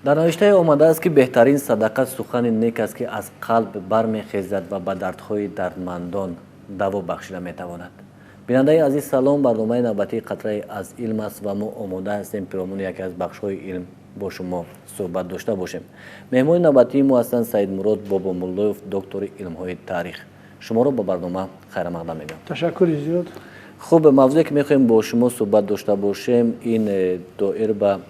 Дар навиштае омадааст, ки беҳтарин садақа сухани нек аст, ки аз қалб бармехезад ва ба дардҳои дардмандон даво бахшида метавонад. Бинандаи азиз, салом. Барномаи навбатии «Қатрае аз илм» аст ва мо омода ҳастем пиромуни яке аз бахшҳои илм бо шумо суҳбат дошта бошем. Меҳмони навбатии мо ҳастанд Саидмурод Бобомуллоев, доктори илмҳои таърих. Шуморо ба барнома хайрамақдам мегӯям. Ташаккури зиёд. Хуб, мавзӯе, ки мехоҳем бо шумо суҳбат дошта бошем, ин доир ба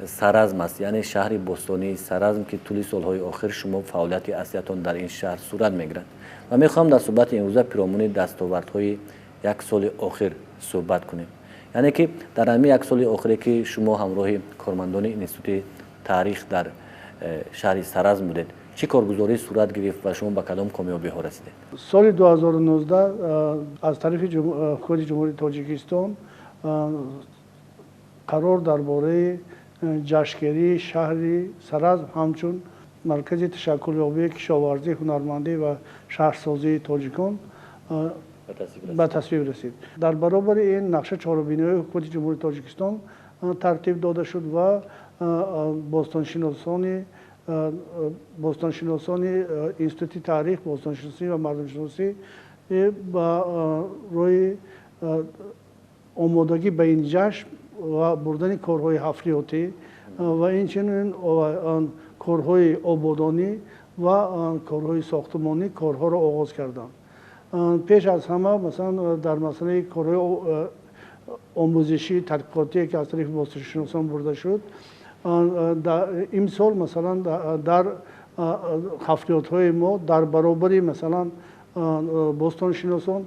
Саразм аст, яъне шаҳри бостонии Саразм, ки тӯли солҳои охир шумо фаъолияти аслиятон дар ин шаҳр сурат мегирад. Ва мехоҳам дар суҳбати имрӯза пиромуни дастовардҳои як соли охир суҳбат кунем, яъне ки дар ҳамин як соли охире, ки шумо ҳамроҳи кормандони Институти таърих дар шаҳри Саразм будед, чӣ коргузорӣ сурат гирифт ва шумо ба кадом комёбиҳо расидед? Соли 2019 аз тарафи Ҳукумати Ҷумҳурии Тоҷикистон қарор дар бораи ҷашнгирии шаҳри Саразм ҳамчун маркази ташаккулёбии кишоварзӣ, ҳунармандӣ ва шаҳрсозии тоҷикон ба тасвиб расид. Дар баробари ин нақша чорабиниҳои Ҳукумати Ҷумҳурии Тоҷикистон тартиб дода шуд ва бостоншиносони Институти таърих, бостоншиносӣ ва мардумшиносӣ ба рӯи омодагӣ ба ин ҷашн ва бурдани корҳои ҳафриётӣ ва инчунин корҳои ободонӣ ва корҳои сохтмонӣ корҳоро оғоз карданд. Пеш аз ҳама, масалан, дар масъалаи корҳои омӯзишӣ, тадқиқотие, ки аз тарафи бостоншиносон бурда шуд, имсол, масалан, дар ҳафриётҳои мо дар баробари, масалан, бостоншиносон,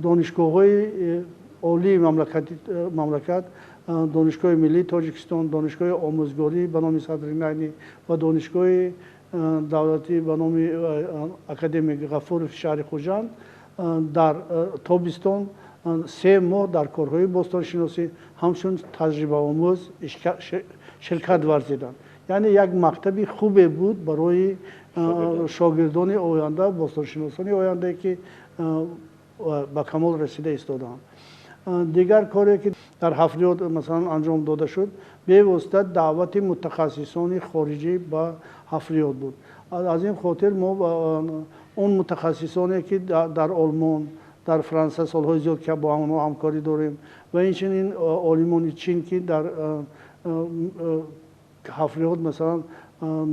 донишгоҳҳои олии мамлакат, Донишгоҳи миллии Тоҷикистон, Донишгоҳи омӯзгорӣ ба номи Садриддин Айнӣ ва Донишгоҳи давлатӣ ба номи академик Ғафуров шаҳри Хуҷанд дар тобистон 3 моҳ дар корҳои бостоншиносӣ ҳамчун таҷрибаомӯз ширкат варзиданд. Яъне як мактаби хубе буд барои шогирдони оянда, бостоншиносони ояндае, ки ба камол расида истодаанд. Дигар коре, ки дар ҳафриёт, масалан, анҷом дода шуд, бевосита даъвати мутахассисони хориҷӣ ба ҳафриёт буд. Аз ин хотир мо он мутахассисоне, ки дар Олмон, дар Фаронса солҳои зиёд ки бо онҳо ҳамкорӣ дорем, ва инчунин олимони Чин, ки дар ҳафриёт, масалан,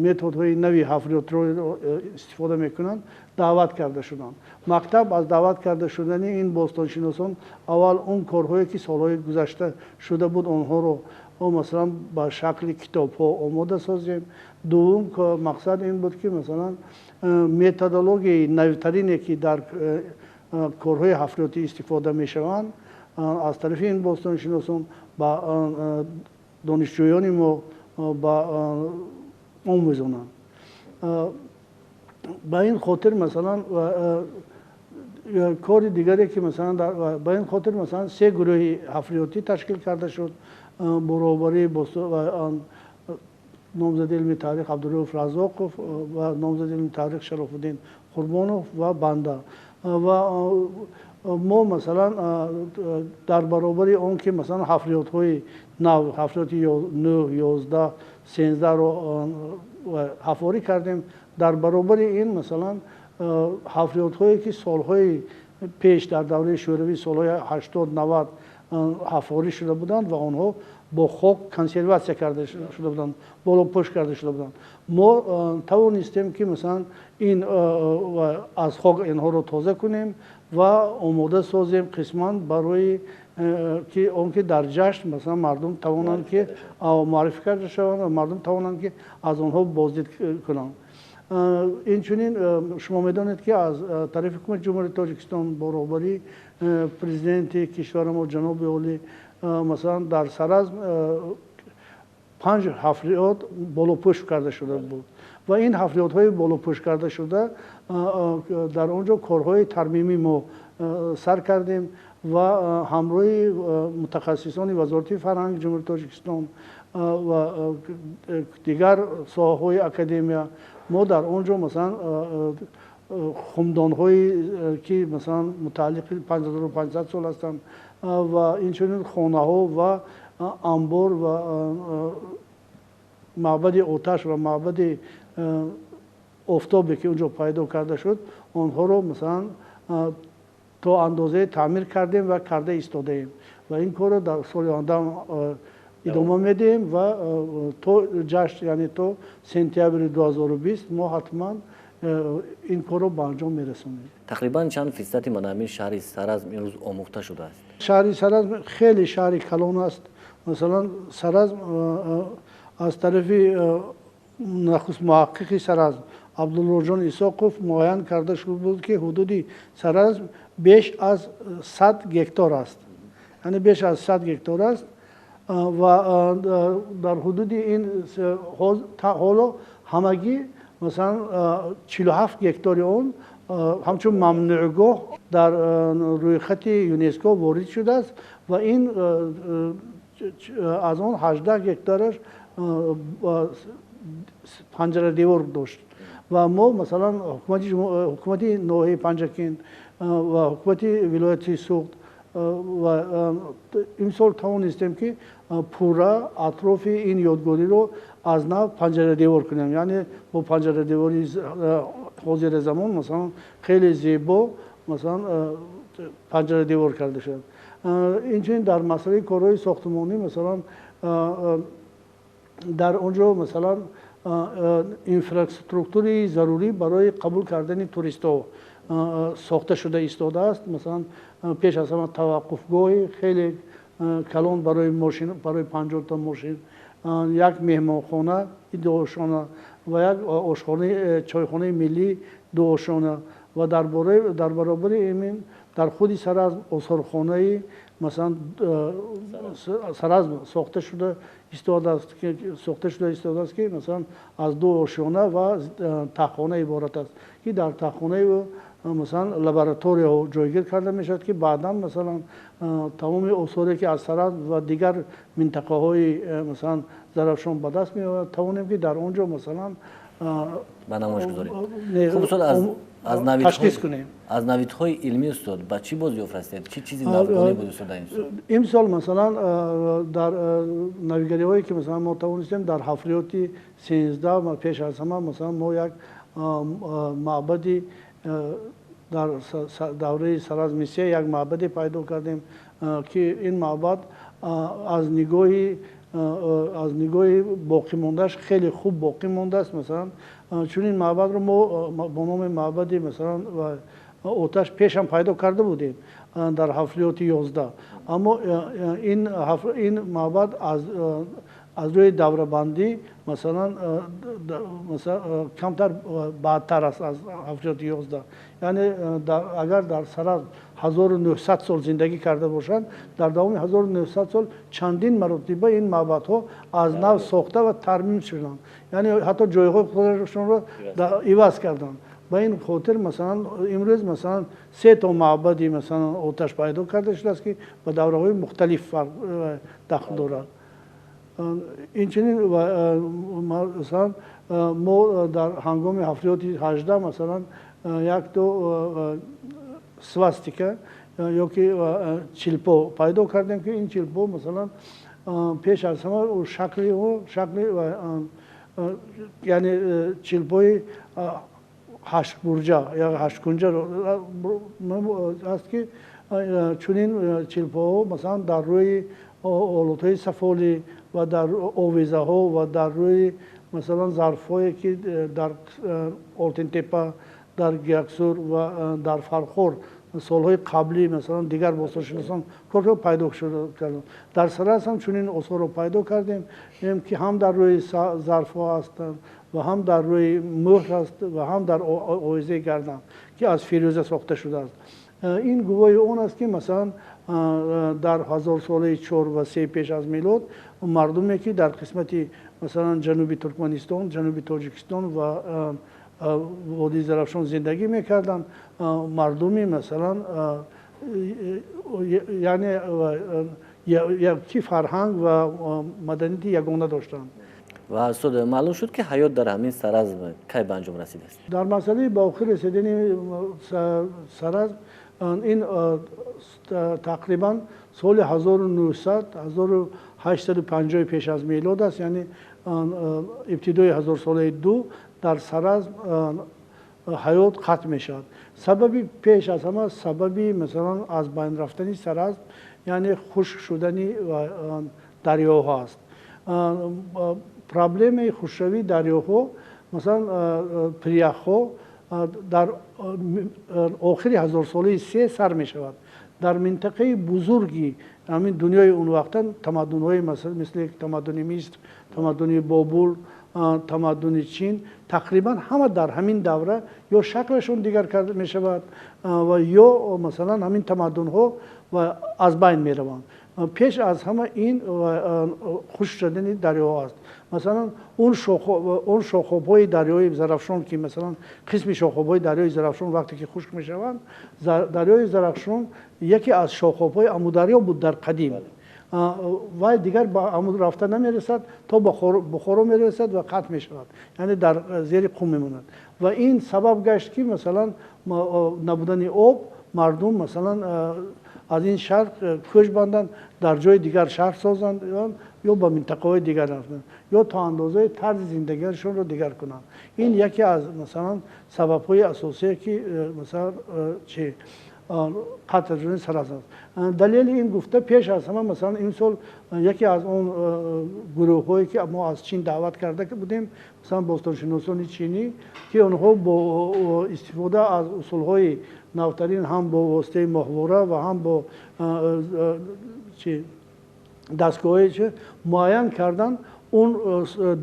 методҳои нави ҳафриётро истифода мекунанд, даъват карда шуданд. Мактаб аз даъват карда шудани ин бостоншиносон аввал он корҳое, ки солҳои гузашта шуда буд, онҳоро, масалан, ба шакли китобҳо омода созем. Дуввум мақсад ин буд, ки, масалан, методологияи навтарине, ки дар корҳои ҳафриётӣ истифода мешаванд, аз тарафи ин бостоншиносон ба донишҷӯёни мо ба омӯзонанд. Ба ин хотир, масалан, кори дигаре, ки, масалан, ба ин хотир, масалан, се гурӯҳи ҳафриётӣ ташкил карда шуд бо роҳбарии номзади илми таърих Абдурауф Разоқов ва номзади илми таърих Шарофуддин Қурбонов ва банда. Ва мо, масалан, дар баробари он ки, масалан, ҳафриётҳои нав, ҳафриёти нӯҳ, 11, 13-ро ҳафорӣ кардем, дар баробари ин, масалан, ҳафриётҳое, ки солҳои пеш дар давраи Шӯравӣ, солҳои 80, 90 ҳафорӣ шуда буданд ва онҳо бо хок консерватсия карда шуда буданд, болопӯш карда шуда буданд, мо тавонистем, ки, масалан, ин аз хок инҳоро тоза кунем ва омода созем қисман барои ки он ки дар ҷашн, масалан, мардум тавонанд ки муаррифӣ карда шаванд ва мардум тавонанд, ки аз онҳо боздид кунанд. Инчунин шумо медонед, ки аз тарафи Ҳукумати Ҷумҳурии Тоҷикистон бо роҳбарии Президенти кишвари мо ҷаноби олӣ, масалан, дар Саразм панҷ ҳафриёт болопӯш карда шуда буд ва ин ҳафриётҳои болопӯш карда шуда, дар он ҷо корҳои тармимӣ мо сар кардем ва ҳамроҳи мутахассисони Вазорати фарҳанги Ҷумҳурии Тоҷикистон ва дигар соҳаҳои академия мо дар он ҷо, масалан, хумдонҳое, ки, масалан, мутааллиқи 5500 сол ҳастанд, ва инчунин хонаҳо ва амбор ва Маъбади оташ ва маъбади офтобе ки онҷо пайдо карда шуд, онҳоро масалан то андозае таъмир кардем ва карда истодаем ва ин корро дар соли оянда идома медиҳем ва то ҷашн, яъне то сентябри 2020 мо ҳатман ин корро ба анҷом мерасонем. Тақрибан чанд фисади манами шаҳри Саразм имрӯз омӯхта шудааст? Шаҳри Саразм хеле шаҳри калон аст. Масалан, Саразм аз тарафи нахуст муҳаққиқи Саразм Абдуллоҷон Исоқов муайян карда шуда буд, ки ҳудуди Саразм беш аз 100 гектор аст, яъне беш аз 100 гектор аст ва дар ҳудуди ин ҳоло ҳамагӣ масалан 47 гектори он ҳамчун мамнӯъгоҳ дар рӯйхати ЮНЕСКО ворид шудааст ва ин аз он 18 гектараш панҷарадевор дошт. Ва мо масалан ҳукумати ноҳияи Панҷакент ва ҳукумати вилояти Суғд ва имсол тавонистем, ки пурра атрофи ин ёдгориро аз нав панҷарадевор кунем, яъне бо панҷарадевори ҳозири замон, масалан хеле зебо, масалан панҷарадевор карда шуд. Инчунин дар масъалаи корҳои сохтмонӣ, масалан дар он ҷо масалан инфраструктураи зарурӣ барои қабул кардани туристҳо сохта шуда истодааст. Масалан, пеш аз ҳама таваққуфгоҳи хеле калон барои мошин, барои 50 та мошин, як меҳмонхона дуошона ва як ошхонаи чойхонаи миллӣ дуошона ва дар баробари ин дар худи Саразм осорхонаи масалан Саразм сохта шуда истодааст, ки масалан аз ду ошёна ва таххона иборат аст, ки дар таххонаи ӯ масалан лабораторияҳо ҷойгир карда мешавад, ки баъдан масалан тамоми осоре, ки аз Саразм ва дигар минтақаҳои масалан Зарафшон ба даст меояд, тавонем, ки дар он ҷо масалан ба намоиш гузорем. Ташхис кунем. Аз навидҳои илмӣ, устод, ба чӣ боз ёфт расидед? Чӣ чизи навгонӣ буд, устод, дар ин сол? Имсол масалан дар навигариҳое, ки масалан мо тавонистем дар ҳафриёти 13, пеш аз ҳама масалан мо як маъбади дар давраи Саразми се як маъбаде пайдо кардем, ки ин маъбад аз нигоҳи боқӣ мондааш хеле хуб боқӣ мондааст. Масалан, чунин маъбадро мо бо номи маъбади масалан оташ пешам пайдо карда будем дар ҳафриёти 11, аммо ин маъбад аз рӯи даврабандӣ масалан камтар баъдтар аст аз ҳафриёти 11. Яъне агар дар Саразм 1900 сол зиндагӣ карда бошанд, дар давоми 1900 сол чандин маротиба ин маъбадҳо аз нав сохта ва тармим шуданд, яъне ҳатто ҷойҳои худашонро иваз карданд. Ба ин хотир масалан имрӯз масалан се то маъбади масалан оташ пайдо карда шудааст, ки ба давраҳои мухталиф дахл дорад. Инчунин масалан мо дар ҳангоми ҳафриёти 18 масалан як то свастика ё ки чилпо пайдо кардем, ки ин чилпо масалан пеш аз ҳама шакли ӯ шакли, яъне чилпои ҳаштбурҷа ё ҳашткунҷа аст, ки чунин чилпоҳо масалан дар рӯи олотҳои сафолӣ ва дар овезаҳо ва дар рӯи масалан зарфҳое, ки дар Олтинтепа, дар Гияксур ва дар Фархор солҳои қаблӣ масалан дигар бостоншиносон кор пайдо карданд. Дар Саразм ҳам чунин осорро пайдо кардем, ки ҳам дар рӯи зарфҳо ҳастанд ва ҳам дар рӯи мӯҳр аст ва ҳам дар овезаи гардан, ки аз фирӯза сохта шудааст. Ин гувоҳи он аст, ки масалан дар ҳазорсолаи чор ва се пеш аз милод мардуме, ки дар қисмати масалан ҷануби Туркманистон, ҷануби Тоҷикистон ва водии Зарафшон зиндагӣ мекарданд, мардуми масалан яъне ки фарҳанг ва маданияти ягона доштанд. Ва устод, маълум шуд, ки ҳаёт дар ҳамин Саразм кай ба анҷом расидааст? Дар масъалаи ба охир расидани Саразм ин тақрибан соли 1900, 1850 пеш аз милод аст, яъне ибтидои ҳазорсолаи ду дар Саразм ҳаёт қатъ мешавад. Сабаби пеш аз ҳама сабаби масалан аз байн рафтани Саразм, яъне хушк шудани дарёҳо аст. Проблемаи хушкшавии дарёҳо, масалан пиряхҳо дар охири ҳазорсолаи се сар мешавад. Дар минтақаи бузурги ҳамин дунёи он вақта тамаддунҳои мисли тамаддуни Миср, тамаддуни Бобул, тамаддуни Чин тақрибан ҳама дар ҳамин давра ё шаклашон дигар карда мешавад ва ё масалан ҳамин тамаддунҳо аз байн мераванд. Пеш аз ҳама ин хушк шудани дарёҳо аст. Масалан он шохобҳои дарёи Зарафшон, ки масалан қисми шохобҳои дарёи Зарафшон вақте ки хушк мешаванд, дарёи Зарафшон яке аз шохобҳои Амударё буд дар қадим. Вай дигар ба Амуд рафта намерасад, то ба Бухоро мерасад ва қатъ мешавад, яъне дар зери қум мемонад. Ва ин сабаб гашт, ки масалан набудани об мардум масалан аз ин шаҳр кӯч банданд, дар ҷои дигар шаҳр созанд ё ба минтақаҳои дигар рафтанд, ё то андозаи тарзи зиндагиашонро дигар кунанд. Ин яке аз масалан сабабҳои асосие, ки масалан чи қатъ шудани Саразм аст. Далели ин гуфта пеш аз ҳама масалан имсол яке аз он гурӯҳҳое, ки мо аз Чин даъват карда будем, масалан бостоншиносони чинӣ, ки онҳо бо истифода аз усулҳои навтарин ҳам бо воситаи моҳвора ва ҳам бо дастгоҳҳои муайян кардан он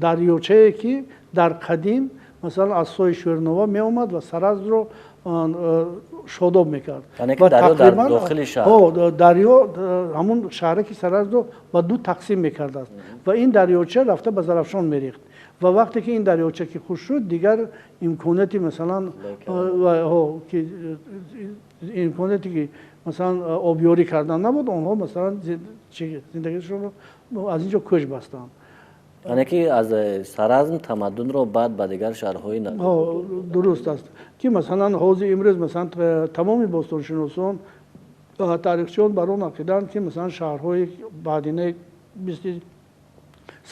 дарёчае, ки дар қадим масалан аз сои Шӯрнова меомад ва Саразмро шодоб мекард. Дарё ҳамун шаҳраки Саразмро ба ду тақсим мекардааст ва ин дарёча рафта ба Зарафшон мерехт. Ва вақте ки ин дарёча ки хушк шуд, дигар имконияти масалан имконияте ки масалан обёрӣ кардан набуд, онҳо масалан зиндагиашонро аз ин ҷо кӯч бастанд. Яъне ки аз Саразм тамаддунро баъд ба дигар шаҳрҳои дуруст аст, ки масалан ҳозир имрӯз масалан тамоми бостоншиносон, таърихчиён бар он ақидаанд, ки масалан шаҳрҳои баъдинаи мисли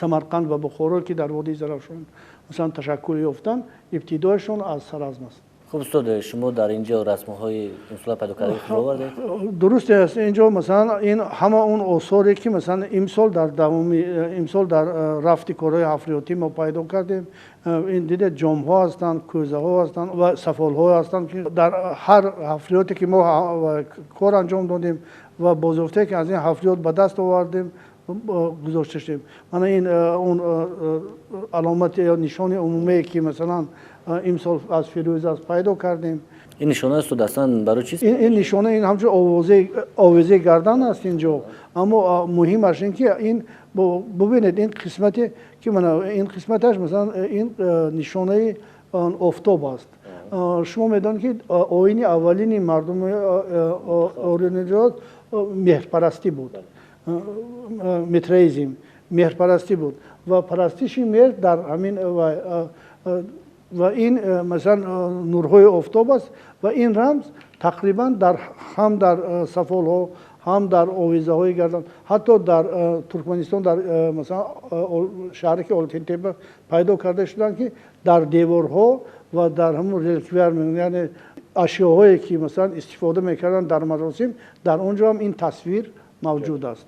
Самарқанд ва Бухоро, ки дар водии Зарафшон масалан ташаккул ёфтанд, ибтидояшон аз Саразм аст. Хуб устод, шумо дар инҷо расмҳои имсола пайдо кардаед, овардед? Дуруст аст. Инҷо масалан ин ҳама он осоре, ки масалан имсол дар давоми имсол дар рафти корҳои ҳафриётӣ мо пайдо кардем, ин дида ҷомҳо ҳастанд, кӯзаҳо ҳастанд ва сафолҳо ҳастанд, ки дар ҳар ҳафриёте ки мо кор анҷом додем ва бозёфтае ки аз ин ҳафриёт ба даст овардем гузошта шудем. Мана ин он аломати ё нишони умумие, ки масалан имсол аз Фирӯз аст пайдо кардем. Ин нишона аст аслан барои чист? Ин нишона ин ҳамчун овезаи гардан аст инҷо. Аммо муҳимаш ин ки ин бубинед, ин қисмате ки мана ин қисматаш масалан ин нишонаи офтоб аст. Шумо медонед, ки оини аввалини мардуми ориёниёт меҳрпарастӣ буд, митраизм меҳрпарастӣ буд ва парастиши меҳр дар ҳамин ва ин масалан нурҳои офтоб аст ва ин рамз тақрибан ҳам дар сафолҳо, ҳам дар овезаҳои гардан, ҳатто дар Туркманистон дар масалан шаҳраки Олтинтепа пайдо карда шуданд, ки дар деворҳо ва дар ҳамун реликвияр, яъне ашёҳое ки масалан истифода мекарданд дар маросим, дар он ҷо ҳам ин тасвир мавҷуд аст.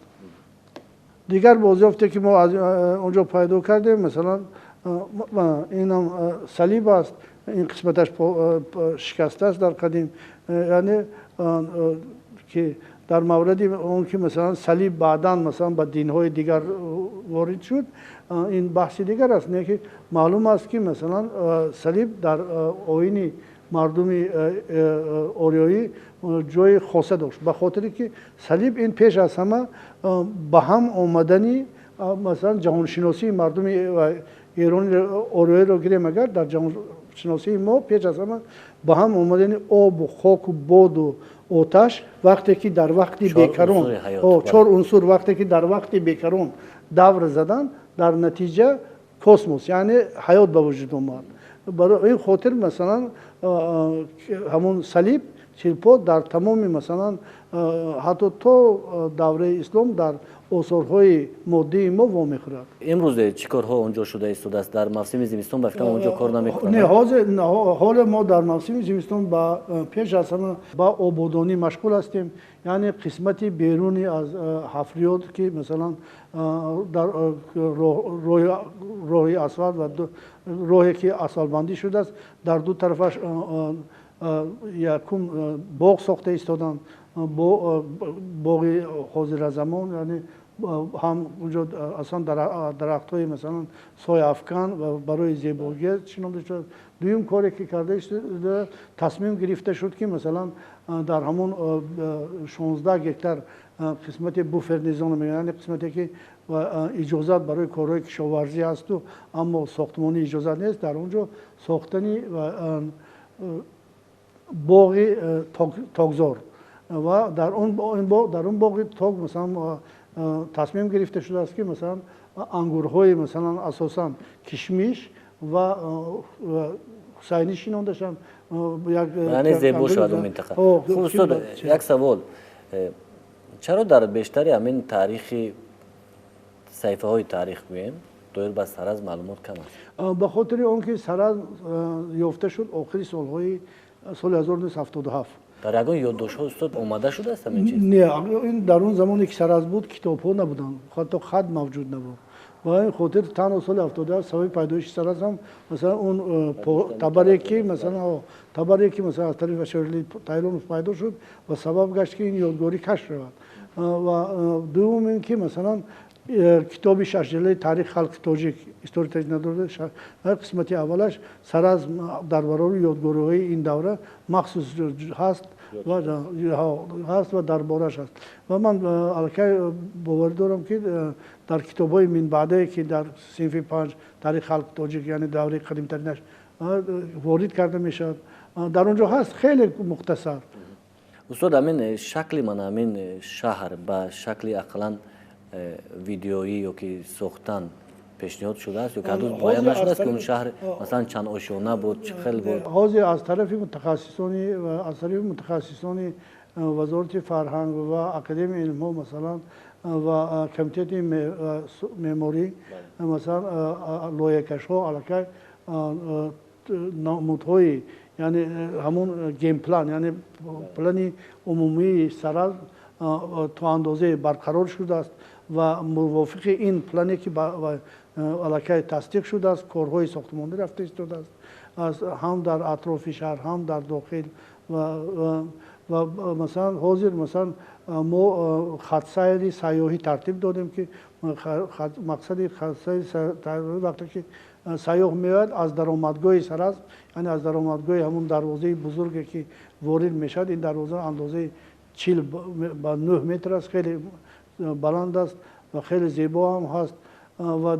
Дигар бозёфте ки мо аз он ҷо пайдо кардем, масалан инам салиб аст, ин қисматаш шикаста аст дар қадим, яъне ки дар мавриди он ки масалан салиб баъдан масалан ба динҳои дигар ворид шуд, ин баҳси дигар аст. Не ки маълум аст, ки масалан салиб дар оини мардуми ориёӣ ҷои хоса дошт, ба хотире ки салиб ин пеш аз ҳама ба ҳам омадани масалан ҷаҳоншиносии мардуми эрони ориёиро гирем, агар дар ҷаҳоншиносии мо пеш аз ҳама ба ҳам омадани обу хоку боду оташ, вақте ки дар вақти бекарон чор унсур вақте ки дар вақти бекарон давр задан, дар натиҷа космос, яъне ҳаёт ба вуҷуд омад. Барои ин хотир масалан ҳамон салиб чилпо дар тамоми масалан ҳатто то давраи ислом дар осорҳои моддии мо вомехӯрад. Имрӯз чӣ корҳо онҷо шуда истодааст? Дар мавсими зимистон ба фикрам онҷо кор намекунанд. Не, ҳоло мо дар мавсими зимистон ба пеш аз ҳама ба ободонӣ машғул ҳастем. Яъне қисмати берунӣ аз ҳафриёт, ки масалан дар роҳи асфалт ва роҳе ки асфалтбандӣ шудааст, дар ду тарафаш якум боғ сохта истоданд, боғи ҳозиразамон, яъне ҳам унҷо аслан дарахтҳои масалан сояафкан ва барои зебогӣ шинонда шудааст. Дуюм коре ки карда шуда, тасмим гирифта шуд, ки масалан дар ҳамон 16 гектар қисмати буферни зона мегӯянд, яъне қисмате ки иҷозат барои корҳои кишоварзӣ ҳасту, аммо сохтмонӣ иҷозат нест, дар он ҷо сохтани боғи токзор ва дар он боғи ток масалан тасмим гирифта шудааст, ки масалан ангурҳои масалан асосан кишмиш ва ҳусайнӣ шинонда шаванд. Яъне зебо шавад он минтақа. Хуб устод, як савол: чаро дар бештари ҳамин таърихи саҳифаҳои таърих гӯем доир ба Саразм маълумот кам аст? Ба хотири он ки Саразм ёфта шуд охири солҳои соли 1977. Дар ягон ёддоштҳо устод омада шудааст ҳамин чиз? Не, ин дар он замоне ки Саразм буд, китобҳо набуданд, ҳатто хат мавҷуд набуд. Ба ин хотир танҳо соли 77 сабаби пайдоиши Саразм ҳам масалан он табаре ки масалан аз тарафи Шерали Тайлонов пайдо шуд ва сабаб гашт, ки ин ёдгорӣ кашф шавад. Ва дуюм ин ки масалан китоби шашҷилдаи таърихи халқи тоҷик, история таҷдид, қисмати аввалаш Саразм дар баробари ёдгориҳои ин давра махсус ҳаст ва дар бораш ҳаст. Ва ман аллакай боварӣ дорам, ки дар китобҳои минбаъдае, ки дар синфи 5 таърихи халқи тоҷик, яъне давраи қадимтаринаш ворид карда мешавад, дар он ҷо ҳаст хеле мухтасар. Устод, ҳамин шакли ман ҳамин шаҳр ба шакли ақаллан видеоӣ ё ки сохтан пешниҳод шудааст ё ки ҳанӯз муайян нашудааст, ки он шаҳр масалан чанд ошёна буд, чӣ хел буд? Ҳозир аз тарафи мутахассисони вазорати фарҳанг ва академияи илмҳо масалан ва комитети меъморӣ масалан лоиҳакашҳо аллакай намудҳои, яъне ҳамон генплан, яъне плани умумии Саразм то андозае барқарор шудааст ва мувофиқи ин плане ки аллакай тасдиқ шудааст, корҳои сохтмонӣ рафта истодааст ҳам дар атрофи шаҳр, ҳам дар дохил. Ва масалан ҳозир масалан мо хатсайри сайёҳӣ тартиб додем, ки мақсади хатсайри вақте ки сайёҳ меояд аз даромадгоҳи Саразм, яъне аз даромадгоҳи ҳамон дарвозаи бузурге ки ворид мешавад, ин дарвоза андозаи 40 ба 9 метр аст, хеле баланд аст ва хеле зебо ҳам ҳаст. Ва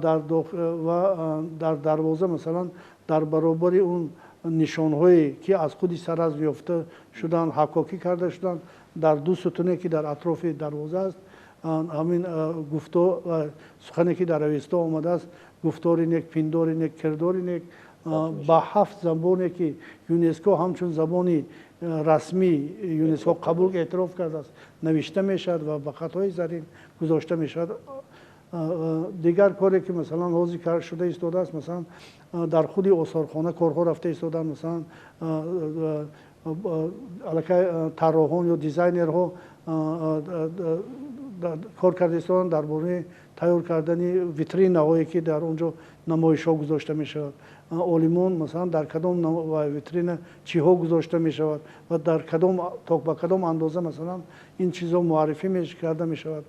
дар дарвоза масалан дар баробари он нишонҳое ки аз худи Саразм ёфта шуданд, ҳаккокӣ карда шуданд, дар ду сутуне ки дар атрофи дарвоза аст, ҳамин гуфто сухане ки дар Авесто омадааст, гуфтори нек, пиндори нек, кирдори нек, ба 7 забоне ки ЮНЕСКО ҳамчун забони расмӣ ЮНЕСКО қабул эътироф кардааст, навишта мешавад ва ба хатҳои зарин гузошта мешавад. Дигар коре ки масалан ҳозир шуда истодааст, масалан дар худи осорхона корҳо рафта истодаанд, масалан аллакай тарроҳон ё дизайнерҳо кор карда истодаанд дар бораи тайёр кардани витринаҳое ки дар он ҷо намоишҳо гузошта мешавад. Олимон масалан дар кадом витрина чиҳо гузошта мешавад ва дар кадом то ба кадом андоза масалан ин чизҳо муаррифӣ карда мешавад.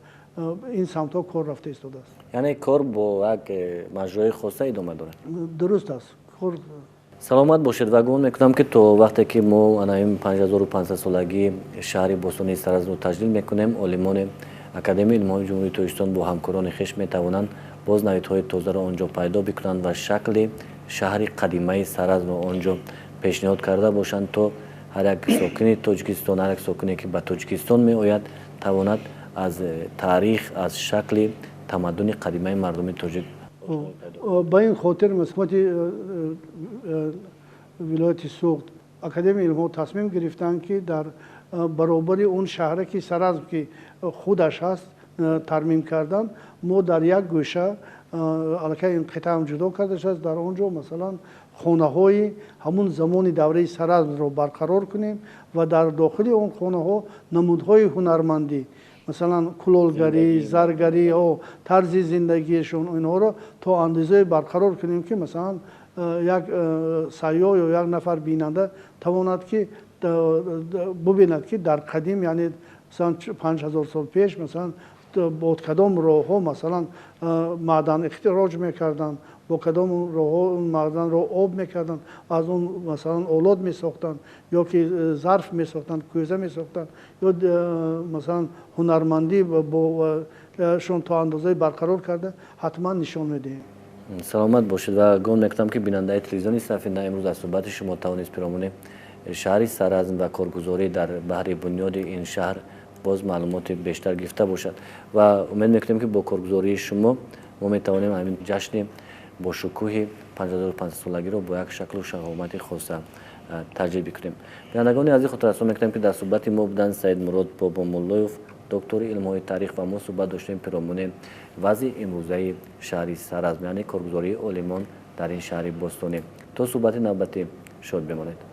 Ин самтҳо кор рафта истодааст. Яъне кор бо як маҷрои хоса идома дорад? Дуруст аст. Саломат бошед ва гумон мекунам, ки то вақте ки мо ана ин 5500 солагии шаҳри бостонии Саразмро таҷлил мекунем, олимони Академияи илмҳои Ҷумҳурии Тоҷикистон бо ҳамкорони хеш метавонанд боз навидҳои тозаро он ҷо пайдо бикунанд ва шакли шаҳри қадимаи Саразмро он ҷо пешниҳод карда бошанд, то ҳар як сокини Тоҷикистон, ҳар як сокине ки ба Тоҷикистон меояд, тавонад аз таърих, аз шакли тамаддуни қадимаи мардуми тоҷик. Ба ин хотир ҳукумати вилояти Суғд, Академияи илмҳо тасмим гирифтанд, ки дар баробари он шаҳраки Саразм, ки худаш ҳаст, тармим кардан, мо дар як гӯша аллакай ин қитъа ҳам ҷудо карда шудааст, дар он ҷо масалан хонаҳои ҳамун замони давраи Саразмро барқарор кунем ва дар дохили он хонаҳо намудҳои ҳунармандӣ, масалан кулолгарӣ, заргарӣ, тарзи зиндагиашон, инҳоро то андозае барқарор кунем, ки масалан як сайёҳ ё як нафар бинанда тавонад ки бубинад, ки дар қадим, яъне масалан 5000 сол пеш, масалан бо кадом роҳҳо масалан маъдан ихтироҷ мекарданд, бо кадом роҳҳо маъданро об мекарданд, аз он масалан олот месохтанд ё ки зарф месохтанд, кӯза месохтанд, ё масалан ҳунармандӣ бошон то андозае барқарор карда ҳатман нишон медиҳем. Саломат бошед ва гумон мекунам, ки бинандаи телевизиони Сафина имрӯз аз суҳбати шумо тавонист пиромуни шаҳри Саразм ва коргузорӣ дар баҳри бунёди ин шаҳр боз маълумоти бештар гирифта бошад ва умед мекунем, ки бо коргузории шумо мо метавонем ҳамин ҷашни бошукӯҳи 5500-солагиро бо як шаклу шаҳомати хоса таҷлил бикунем. Бинандагони азиз, хотиррасон мекунем, ки дар суҳбати мо буданд Саидмурод Бобомуллоев, доктори илмҳои таърих, ва мо суҳбат доштем пиромуни вазъи имрӯзаи шаҳри Саразм, яъне коргузории олимон дар ин шаҳри бостонӣ. То суҳбати навбатӣ шод бимонед.